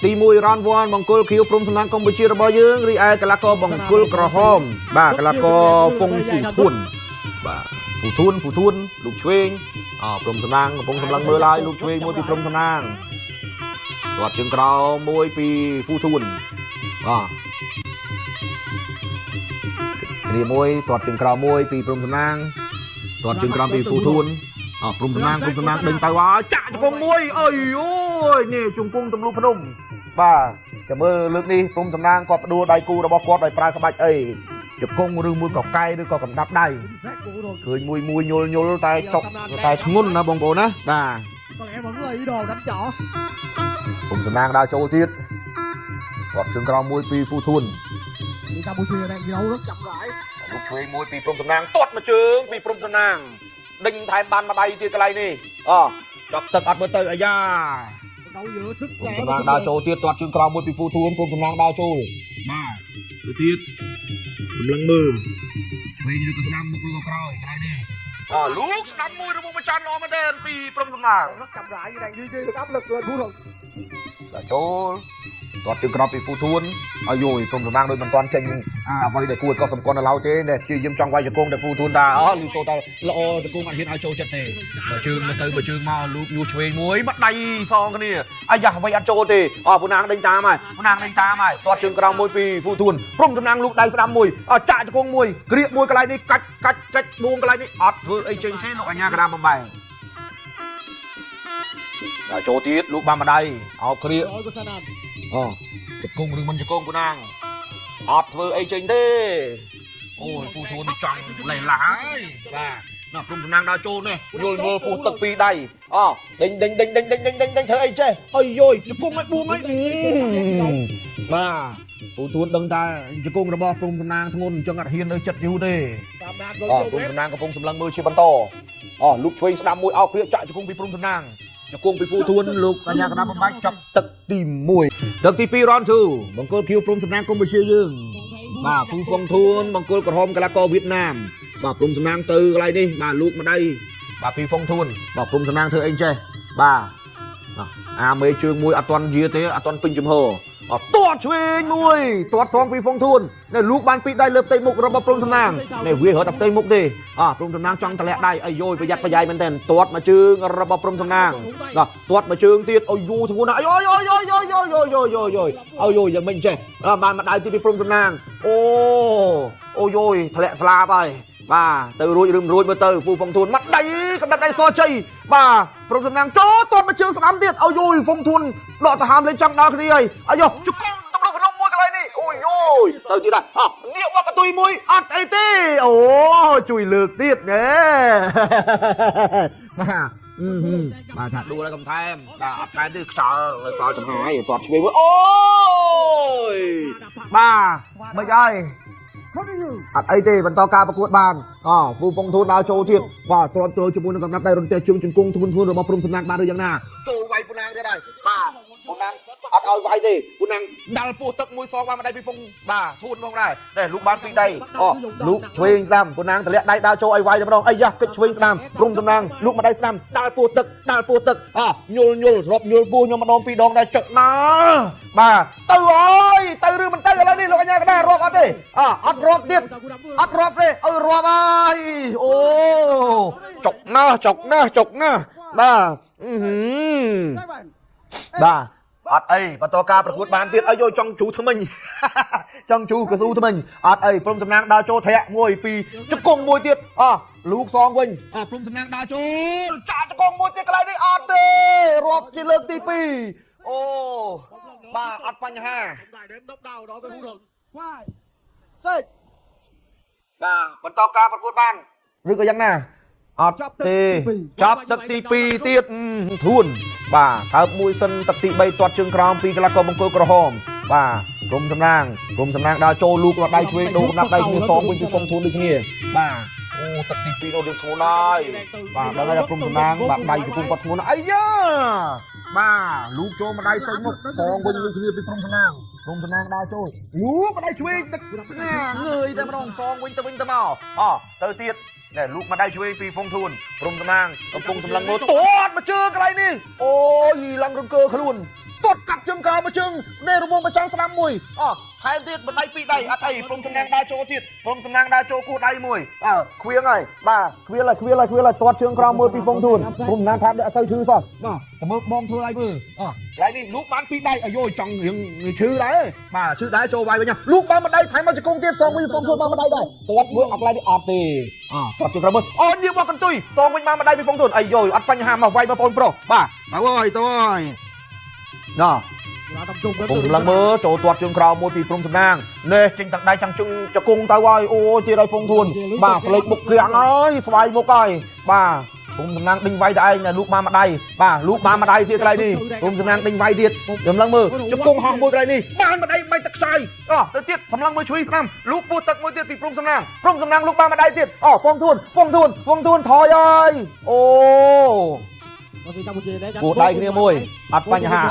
ទី1 round 1បង្គោលខៀវព្រំសំណាងកម្ពុជារបស់យើងរីឯកីឡាករបង្គោលក្រហមបាទកីឡាករហ្វុងហ្វូធួនបាទហ្វូធួនហ្វូធួនលោកឆ្វេងអព្រំសំណាងកំពុងសម្លឹងមើលហើយលោកឆ្វេងមួយពីព្រំសំណាងទាត់ជើងក្រោមមួយពីហ្វូធួនបាទគ្នាមួយទាត់ជើងក្រោមមួយពីព្រំសំណាងទាត់ជើងក្រោមពីហ្វូធួនអព្រំសំណាងព្រំសំណាងដេញទៅហើយចាក់ជង្គង់មួយអើយអូយនេះជង្គង់ទម្លុះភ្នំបាទចាំមើលលើកនេះព្រំសំណាងគាត់ផ្ដួលដៃគូរបស់គាត់ដោយប្រើក្បាច់អីជង្គង់ឬមួយក៏កែឬក៏កំដាប់ដៃ Xác của rồi. ឃើញមួយមួយញុលញុលតែចុកតែធ្ងន់ណាបងប្អូនណាបាទ Có lẽ vẫn là ý đồ đánh chỏ. ព្រំសំណាងដើរចូលទៀតគាត់ជើងក្រោមមួយពីហ្វូធួន Thì Campuchia đang thi đấu rất chậm rãi. លោកឆ្វេងមួយពីព្រំសំណាងទាត់មកជើងពីព្រំសំណាងដេញថែមបានម្ដាយទៀតកន្លែងនេះអចាប់ទឹកអត់មើលទៅអាយ៉ា Đấu giữa sức ព្រំ trẻ សំណាងដើរចូលទៀតទាត់ជើងក្រោមមួយពីហ្វូធួនព្រំសំណាងដើរចូលបាទទៅទៀតសម្លឹងមើលឆ្វេងឬក៏ស្ដាំមុខឬក៏ក្រោយកន្លែងនេះអលោកស្ដាំមួយរបស់ម្ចាស់ល្អមែនទែនពីព្រំសំណាង rất chậm rãi nhưng đang duy trì được áp lực lên Phú Thuận. ដល់ចូលទាត់ជើងក្រោមពីហ្វូធួនអាយយព្រំសំណាងដូចមិនទាន់ចេញអាអ្វីដែលគួរឲ្យកត់សម្គាល់នៅឡើយទេនេះព្យាយាមចង់វាយជង្គង់តែហ្វូធួនដែរអលឺសូតែល្អជង្គង់អត់ហ៊ានឲ្យចូលចិត្តទេបើជើងមកទៅបើជើងមកលូកញូឆ្វេងមួយបាត់ដៃសងគ្នាអាយ៉ាអ្វីអត់ចូលទេអពូណាងដេញតាមហើយពូណាងដេញតាមហើយទាត់ជើងក្រោមមួយពីហ្វូធួនព្រំសំណាងលូកដៃស្ដាំមួយអចាក់ជង្គង់មួយក្រៀកមួយកន្លែងនេះកាច់កាច់កាច់បួងកន្លែងនេះអត់ធ្វើអីចេញទេលោកអញ្ញាកដាបំបែងដល់ចូលទៀតលូកបានម្ដាយអោបក្រៀក Đội của Sanan. អូជង្គង់ឬមិនជង្គង់ពូណាងអត់ធ្វើអីចេញទេអូយហ្វូធួននេះចង់លេះឡាហើយបាទណោះព្រំសំណាងដើរចូលនេះយល់យល់ពោះទឹកពីរដៃអដេញដេញដេញដេញដេញដេញដេញដេញធ្វើអីចេះអុយយយជង្គង់ឲ្យបួងឲ្យបាទហ្វូធួនដឹងថាជង្គង់របស់ព្រំសំណាងធ្ងន់អញ្ចឹងអត់ហ៊ាននៅចិត្តយូរទេ Tam Nam អ gol ព្រំ vô សំណាងកំពុងសម្លឹងមើលជាបន្តអលោកឆ្វេងស្ដាំមួយអោគ្រាចាក់ជង្គង់ពីព្រំសំណាងជង្គង់ពីហ្វូធួនលោកកញ្ញាកណ្ដាលបំបាច់ចាប់ទឹកទី1ទឹកទី2 round 2បង្គោលខៀវព្រំសំណាងកម្ពុជាយើងបាទហ្វូហ្វុងធួនបង្គោលក្រហមកីឡាករវៀតណាមបាទព្រំសំណាងទៅកន្លែងនេះបាទលូកម្ដាយបាទពីហ្វុងធួនបាទព្រំសំណាងធ្វើអីចេះបាទអាមេជើងមួយអត់ទាន់យាទេអត់ទាន់ពេញចំហអត់ទាត់ឆ្វេងមួយទាត់សងពីហ្វុងធួននេះលូកបានពីរដៃលើផ្ទៃមុខរបស់ព្រំសំណាងនេះវារត់តែផ្ទៃមុខទេអព្រំសំណាងចង់តម្លាក់ដៃអាយយប្រយ័ត្នប្រយែងមែនទែនទាត់មកជើងរបស់ព្រំសំណាងបាទទាត់មកជើងទៀតអូយយធ្ងន់ណាស់អាយយយយយយយយយយយអាយយយ៉ាងមិនចេះបានមកដៃទីពីព្រំសំណាងអូអូយយធ្លាក់ស្លាប់ហើយបាទទៅរួចឬមិនរួចមើលទៅហ្វូហ្វុងធួនមកដៃកំដៅដៃសជ័យបាទព្រំសំណាងចូលទាត់មកជើងស្ដាំទៀតអាយយហ្វុងធួនដកទៅហាមលេងចង់ដល់គ្នាហើយអាយជង្គង់ទម្លុះភ្នំមួយកន្លែងនេះអូយយទៅទៀតហើយងាកវត្តកតុយមួយអត់អីទេអូជួយលើកទៀតណែបាទបាទថាដួលហើយកុំថែមបាទអត់ថែមទេខ្យល់សល់ចំហាយទាត់ឆ្វេងមួយអូយបាទមិនហើយ Không đi nhiều. អត់អីទេបន្តការប្រកួតបានអហ្វូហ្វុងធូនដើរចូលទៀតបាទទ្រាំទ្រជាមួយនឹងកំណាប់ដៃរន្ទះជើងជង្គង់ធ្ងន់ធ្ងររបស់ព្រំសំណាងបានឬយ៉ាងណាចូលវាយពូណាងទៀតហើយបាទពូណាងអត់ឲ្យវាយទេពូណាងដាល់ពោះទឹកមួយសងបានម្ដាយពីហ្វុងបាទធូនផងដែរនេះលូកបានពីរដៃអលូកឆ្វេងស្ដាំពូណាងតម្លាក់ដៃដើរចូលឲ្យវាយតែម្ដងអីយ៉ាកិច្ចឆ្វេងស្ដាំព្រំសំណាងលូកម្ដាយស្ដាំដាល់ពោះទឹកដាល់ពោះទឹកអញុលញុលធ្លាប់ញុលពោះខ្ញុំម្ដងពីរដងដែរចុកណាបាទទៅហើយទៅឬមិនទៅឥឡូវនេះលោកអញ្ញាកដារាប់អត់ទេអអត់រាប់ទៀត អត់រាប់ទេឲ្យរាប់ហើយអូចុកណាស់ចុកណាស់ចុកណាស់បាទអឺហឺបាទអត់អីបន្តការប្រកួតបានទៀតអីយកចង់ជូថ្មិញចង់ជូកស៊ូថ្មិញអត់អីព្រំសំណាងដើរចូលធាក់មួយពីរជង្គង់មួយទៀតអលូកសងវិញអព្រំសំណាងដើរចូលចាក់ជង្គង់មួយទៀតកន្លែងនេះអត់ទេរាប់ជាលើកទី2អូបាទអត់បញ្ហា Đại đếm đốc đầu đó với Phú Thuận. Five, six. បាទបន្តការប្រកួតបានឬក៏យ៉ាងណាអត់ទេចាប់ទឹកទី2ទៀតធួនបាទថើបមួយសិនទឹកទី3ទាត់ជើងក្រោមពីកីឡាករបង្គោលក្រហមបាទព្រំសំណាងព្រំសំណាងដើរចូលលូកដល់ដៃឆ្វេងដូរកំណាប់ដៃគ្នាសងវិញពីហ្វុងធួនដូចគ្នាបាទអូទឹកទី2នោះរៀងធ្ងន់ហើយបាទដឹងហើយថាព្រំសំណាងបាទដៃជង្គង់គាត់ធ្ងន់ណាស់អាយ៉ាបាទលូកចូលមកដៃទៅមុខសងវិញដូចគ្នាពីព្រំសំណាងព្រំសំណាងដើរចូលលូកម្ដៃឆ្វេងទឹកណាងើយតែម្ដងសងវិញទៅវិញទៅមកអទៅទៀត ណែលូកម្ដាយឆ្វេងពីហ្វុងធួនព្រំសំណាងកំពុងសម្លឹងមើលទាត់មកជើងកន្លែងនេះអូយឡើងរង្គើខ្លួន ទាត់កាត់ជើងក្រោមមួយជើងនេះរង្វង់ប្រចាំស្ដាំមួយអថែមទៀតបណ្ដៃពីរដៃអត់អីព្រំសំណាងដើរចូលទៀតព្រំសំណាងដើរចូលគូដៃមួយអើខ្វៀងហើយបាទខ្វៀលហើយខ្វៀលហើយខ្វៀលហើយទាត់ជើងក្រោមមើលពីហ្វុងធួនព្រំសំណាងថាដូចអត់សូវឈឺសោះបាទតែមើលបងធ្វើឲ្យមើលអកន្លែងនេះលូកបានពីរដៃអាយយចង់រៀងឈឺដែរបាទឈឺដែរចូលវាយវិញលូកបានមួយដៃថែមមកជង្គង់ទៀតសងវិញហ្វុងធួនបានមួយដៃដែរទាត់មើលអត់កន្លែងនេះអត់ទេអទាត់ជើងក្រោមមើលអូញៀបមកកន្ទុយសងវិញបានមួយដៃពីហ្វុងធួនអាយយអត់បញ្ហាមកវាយមកបងប្រុសបាទទៅហើយទៅហើយណ៎ ពុំសម្លឹងមើលចូលទាត់ជើងក្រោមមួយពីព្រំសំណាងនេះចេញទាំងដៃទាំងជើងជង្គង់ទៅហើយអូយទៀតឲ្យហ្វុងធួនបាទស្លេកមុខក្រាំងហើយស្វាយមុខហើយបាទព្រំសំណាងដេញវាយតែឯងណាលូកបានមួយដៃបាទលូកបានមួយដៃទៀតកន្លែងនេះព្រំសំណាងដេញវាយទៀតសម្លឹងមើលជង្គង់ហោះមួយកន្លែងនេះបានមួយដៃបីទឹកខ្ចីអោះទៅទៀតសម្លឹងមើលឆ្វីស្ដាំលូកពោះទឹកមួយទៀតពីព្រំសំណាងព្រំសំណាងលូកបានមួយដៃទៀតអូហ្វុងធួនហ្វុងធួនហ្វុងធួនថយហើយអូ ពោះដៃគ្នាមួយអត់បញ្ហា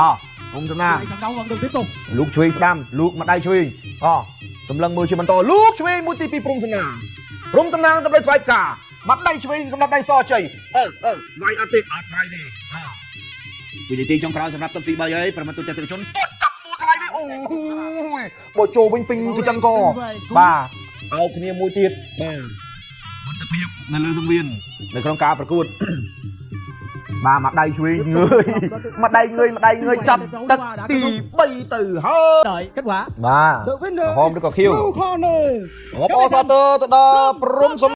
អោះព្រំសំណាង Trận đấu vẫn được tiếp tục. លោកឆ្វេងស្ដាំលោកមកដៃឆ្វេងអសម្លឹងមើលជាបន្តលោកឆ្វេងមួយទីពីព្រំសំណាងព្រំសំណាងដើម្បីថ្វាយផ្កាមកដៃឆ្វេងសម្រាប់ដៃសជ័យអើអើវាយអត់ទេអត់វាយទេអវិនាទីចុងក្រោយសម្រាប់ទឹកទី3ហើយប្រមាណទូទាំងជនទាត់កាប់មួយកន្លែងនេះអូយបើចូលវិញពេញកញ្ចឹងកបាទអោគ្នាមួយទៀតបាទមិត្តភាពនៅលើសង្វៀននៅក្នុងការប្រកួត បាទមកដៃឆ្វេងងើយមកដៃងើយមកដៃងើយចាប់ទឹកទី3ទៅហើយ Đợi kết quả. បាទ The winner ក្រហមឬក៏ខៀវ Blue corner. អបអរសាទរទៅដល់ព្រំសំ